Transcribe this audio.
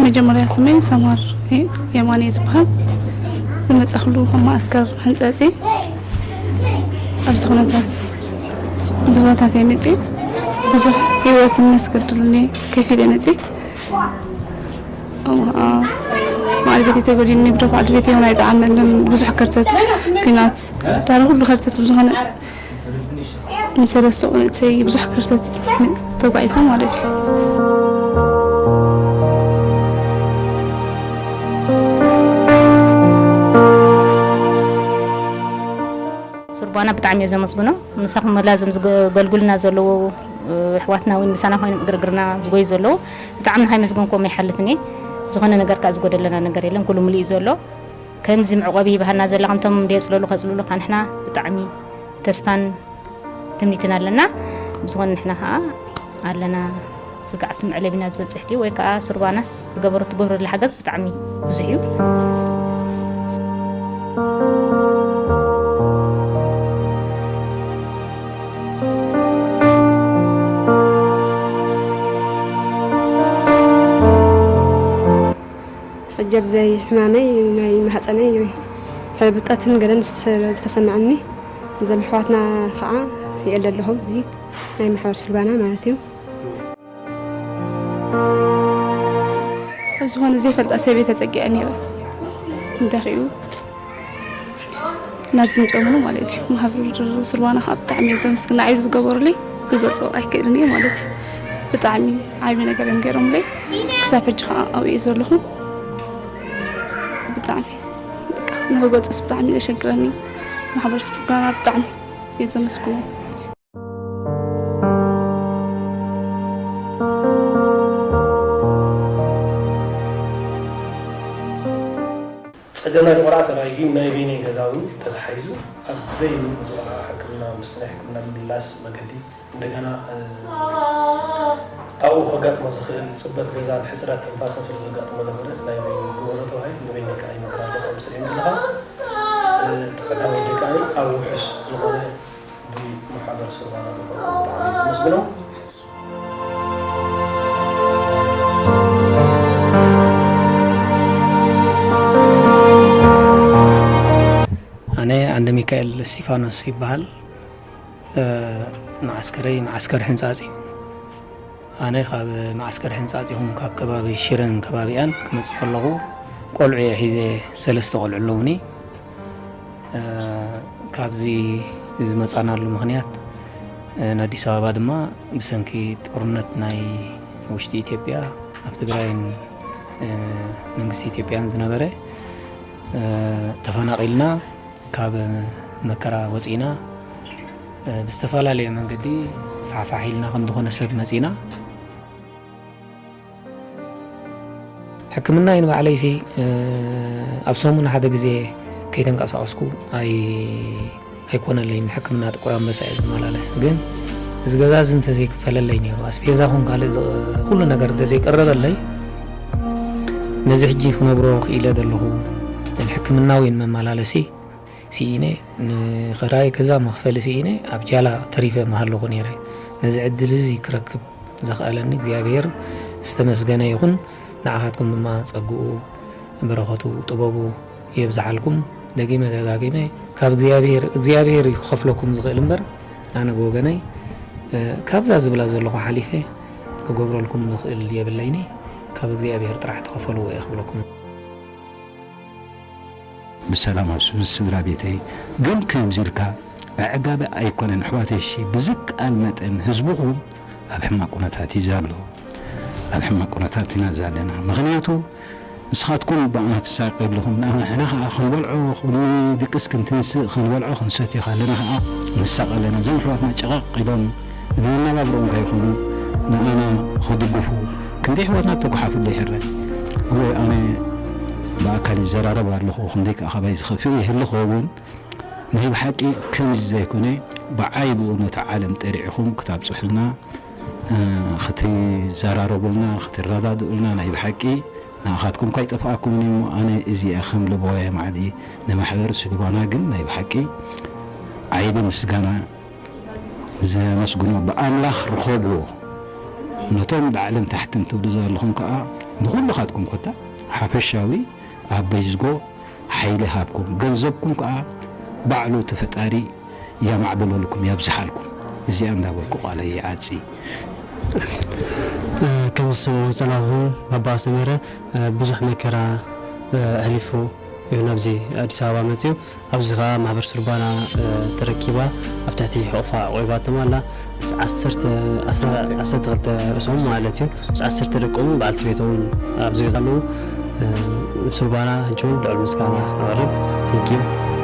መጀመርያ ስመይ ሰማር የማነ ዝበሃል። ዝመጻኹሉ ካብ ማእስከር ሕንጸጺ ኣብዚ ኩነታት፣ ኣብዚ ኩነታት እየ መጽእ። ብዙሕ ህይወት እናስገድሉኒ ከፊለ መጽእ። በዓል ቤተይ ተጎዲእኒ፣ ብደፋ ዓዲ ቤተይ እውን ኣይጠዓመንን። ብዙሕ ከርተት፣ ኲናት፣ ዳርጋ ኩሉ ከርተት ብዝኾነ ምስ ሰለስተ ቆልዑተይ ብዙሕ ከርተት ተጓዒዘ ማለት እዩ። ሱርባና ብጣዕሚ እየ ዘመስግኖ። ምሳኹም መላዘም ዝገልጉልና ዘለዉ ኣሕዋትና እውን ምሳና ኮይኖም እግርግርና ዝጎዩ ዘለዉ ብጣዕሚ ንኸይመስገንኩም ኣይሓልፍን እየ። ዝኾነ ነገር ከኣ ዝጎደለና ነገር የለን፣ ኩሉ ሙሉእ እዩ ዘሎ። ከምዚ መዕቆቢ ሂባሃና ዘላ፣ ከምቶም ደየጽለሉ ከጽልሉ ከኣ ንሕና ብጣዕሚ ተስፋን ትምኒትን ኣለና። ብዝኾነ ንሕና ከኣ ኣለና። ስጋዕ ኣብቲ መዕለቢና ዝበጽሕ ድዩ ወይ ከኣ ሱርባናስ ዝገበሮ ትገብረሉ ሓገዝ ብጣዕሚ ብዙሕ እዩ። ሕጂ ኣብ ዘይሕማመይ ናይ ማህጸነይ ሕብቀትን ገለን ስለ ዝተሰምዐኒ፣ እዞም ኣሕዋትና ከዓ ይእለ ኣለኹ፣ እዚ ናይ ማሕበር ስልባና ማለት እዩ። ኣብ ዝኾነ ዘይፈልጣ ሰበይ ተጸጊዐ ነይረ። እንተሪኡ ናብዚ ምጨምሩ ማለት እዩ። ማሕበር ስልባና ከዓ ብጣዕሚ እየ ዘመስግን። ንዓይ ዝገበሩለይ ክገልጾ ኣይክእልን እየ ማለት እዩ። ብጣዕሚ ዓቢ ነገር እዮም ገይሮምለይ። ክሳብ ሕጂ ከዓ ኣብኡ እየ ዘለኹ። ብጣዕሚ በቃ ንክገልጾስ ብጣዕሚ ዘሸግረኒ። ማሕበር ስልባና ብጣዕሚ እየ ዘመስግኖ። ጸገም ናይቲ ቆልዓ ተራእዩ፣ ግን ናይ በይነይ ገዛ እውን ተታሒዙ፣ ኣብ በይኑ እዚ ቆልዓ ሕክምና፣ ምስ ናይ ሕክምና ምምላስ መገዲ እንደገና፣ እ፣ ኣብኡ ከጋጥሞ ዝኽእል ጽበት ገዛን ሕጽረት ትንፋስን ስለ ዘጋጥሞ ነበረ፣ ናይ በይኑ ገበሮ ተባሂሉ ንበይኑ ከኣ ይነብር ኣሎ። ከምዚ ትርእዮ ዘለኻ፣ እ፣ ጥዕና ወዲ ከኣ ኣብ ውሑስ ዝኾነ ብማሕበር ስልባና ዝፈርሑ ብጣዕሚ ዘመስግኖም። ኣነ ዓንደ ሚካኤል እስቲፋኖስ ይበሃል። እ፣ መዓስከረይ መዓስከር ሕንጻጽ እዩ። ኣነ ካብ መዓስከር ሕንጻጽ ይኹን ካብ ከባቢ ሽረን ከባቢኣን ክመጽእ ከለኹ ቆልዑ እየ ሒዘ፣ ሰለስተ ቆልዑ ኣለዉኒ። እ፣ ካብዚ ዝመጻናሉ ምኽንያት፣ እ፣ ንኣዲስ ኣበባ ድማ ብሰንኪ ጦርነት ናይ ውሽጢ ኢትዮጵያ ኣብ ትግራይን፣ እ፣ መንግስቲ ኢትዮጵያን ዝነበረ፣ እ፣ ተፈናቒልና ካብ መከራ ወጺእና፣ እ፣ ብዝተፈላለየ መንገዲ ፋሕፋሕ ኢልና ከም ዝኾነ ሰብ መጺእና። ሕክምናይ ንባዕለይሲ፣ እ፣ ኣብ ሰሙን ሓደ ግዜ ከይተንቀሳቐስኩ ኣይ-፣ ኣይኮነለይን። ሕክምና ጥቁር ኣንበሳ እየ ዝመላለስ። ግን እዚ ገዛ እዚ እንተዘይክፈለለይ ነይሩ፣ ኣስቤዛ ኹን ካልእ ዝ-፣ ኩሉ ነገር እንተዘይቀረበለይ፣ ነዚ ሕጂ ክነብሮ ክኢለ ዘለኹ ሕክምናዊ መመላለሲ ስኢነ፣ ንኽራይ ገዛ መኽፈሊ ስኢነ ኣብ ጃላ ተሪፈ ምሃለኹ ነይረ። ነዚ ዕድል እዚ ክረክብ ዘኽኣለኒ እግዚኣብሔር ዝተመስገነ ይኹን። ንዓኻትኩም ድማ ጸግኡ፣ በረኸቱ፣ ጥበቡ የብዝሓልኩም። ደጊመ ደጋጊመ ካብ እግዚኣብሔር፣ እግዚኣብሔር እዩ ክኸፍለኩም ዝኽእል እምበር፣ ኣነ ብወገነይ፣ እ፣ ካብዛ ዝብላ ዘለኹ ሓሊፈ ክገብረልኩም ዝኽእል የብለይኒ። ካብ እግዚኣብሔር ጥራሕ ተኸፈሉ እየ ክብለኩም። ብሰላም ምስ ስድራ ቤተይ። ግን ከምዚ ኢልካ ኣዕጋቢ ኣይኮነን ኣሕዋተይ፣ እሺ፣ ብዝከኣል መጠን ህዝብኹም ኣብ ሕማቕ ኩነታት እዩ ዘሎ። ኣብ ሕማቕ ኩነታት ኢና ዘለና። ምኽንያቱ ንስኻትኩም ብኣና ትሳቀዩ ኣለኹም። ንሕና ኸዓ ክንበልዖ፣ ክንድቅስ፣ ክንትንስእ፣ ክንበልዖ፣ ክንሰትዮ ከለና ኸዓ ንሳቀ ኣለና። እዞም ኣሕዋትና ጭቐቕ ኢሎም ንመነባብሮኦም ከይኾኑ ንኣና ክድግፉ ክንደይ ኣሕዋትና ተጓሓፉ እንዶ ይሕረ። እወ ኣነ ብኣካል ይዘራረብ ኣለኹ፣ ክንደይ ከኣ ካባይ ዝኸፍእ ይህሉ ኸውን። ናይ ብሓቂ ከምዚ ዘይኮነ ብዓይብኡ ነቲ ዓለም ጠሪዕኹም ክታብጽሑልና፣ እ፣ ክትዘራረቡልና፣ ክትረዳድኡልና ናይ ብሓቂ ንኣኻትኩም ካይጠፍኣኩምን እሞ ኣነ እዚኣ ከም ልቦየ ማዕዲ ንማሕበር ስልባና ግን ናይ ብሓቂ ዓይቢ ምስጋና ዘመስግኖ ብኣምላኽ ርኸብዎ። ነቶም ላዕልን ታሕትን ትብሉ ዘለኹም ከኣ ንኹልኻትኩም ኮታ ሓፈሻዊ ኣበይዝጎ ሓይሊ ሃብኩም፣ ገንዘብኩም ከዓ ባዕሉ እቲ ፈጣሪ ያማዕብለልኩም፣ ያብዝሓልኩም። እዚኣ እንዳበልኩ ቃለይ ይዓጺ። ከም ዝሰምዑ ጸላኹ ኣባ ሰመረ ብዙሕ መከራ ኣሕሊፉ እዩ ናብዚ ኣዲስ ኣበባ መፅዩ። ኣብዚ ከዓ ማሕበር ሱርባና ተረኪባ ኣብ ትሕቲ ሕቑፋ ቆይባቶም ኣላ። ምስ ዓሰርተ ርእሶም ማለት እዩ፣ ምስ ዓሰርተ ደቆም በዓልቲ ቤቶም ኣብዚ ገዛ ኣለዉ። ሱርባና ሕጂ እውን ልዑል ምስጋና ኣቕርብ። Thank you።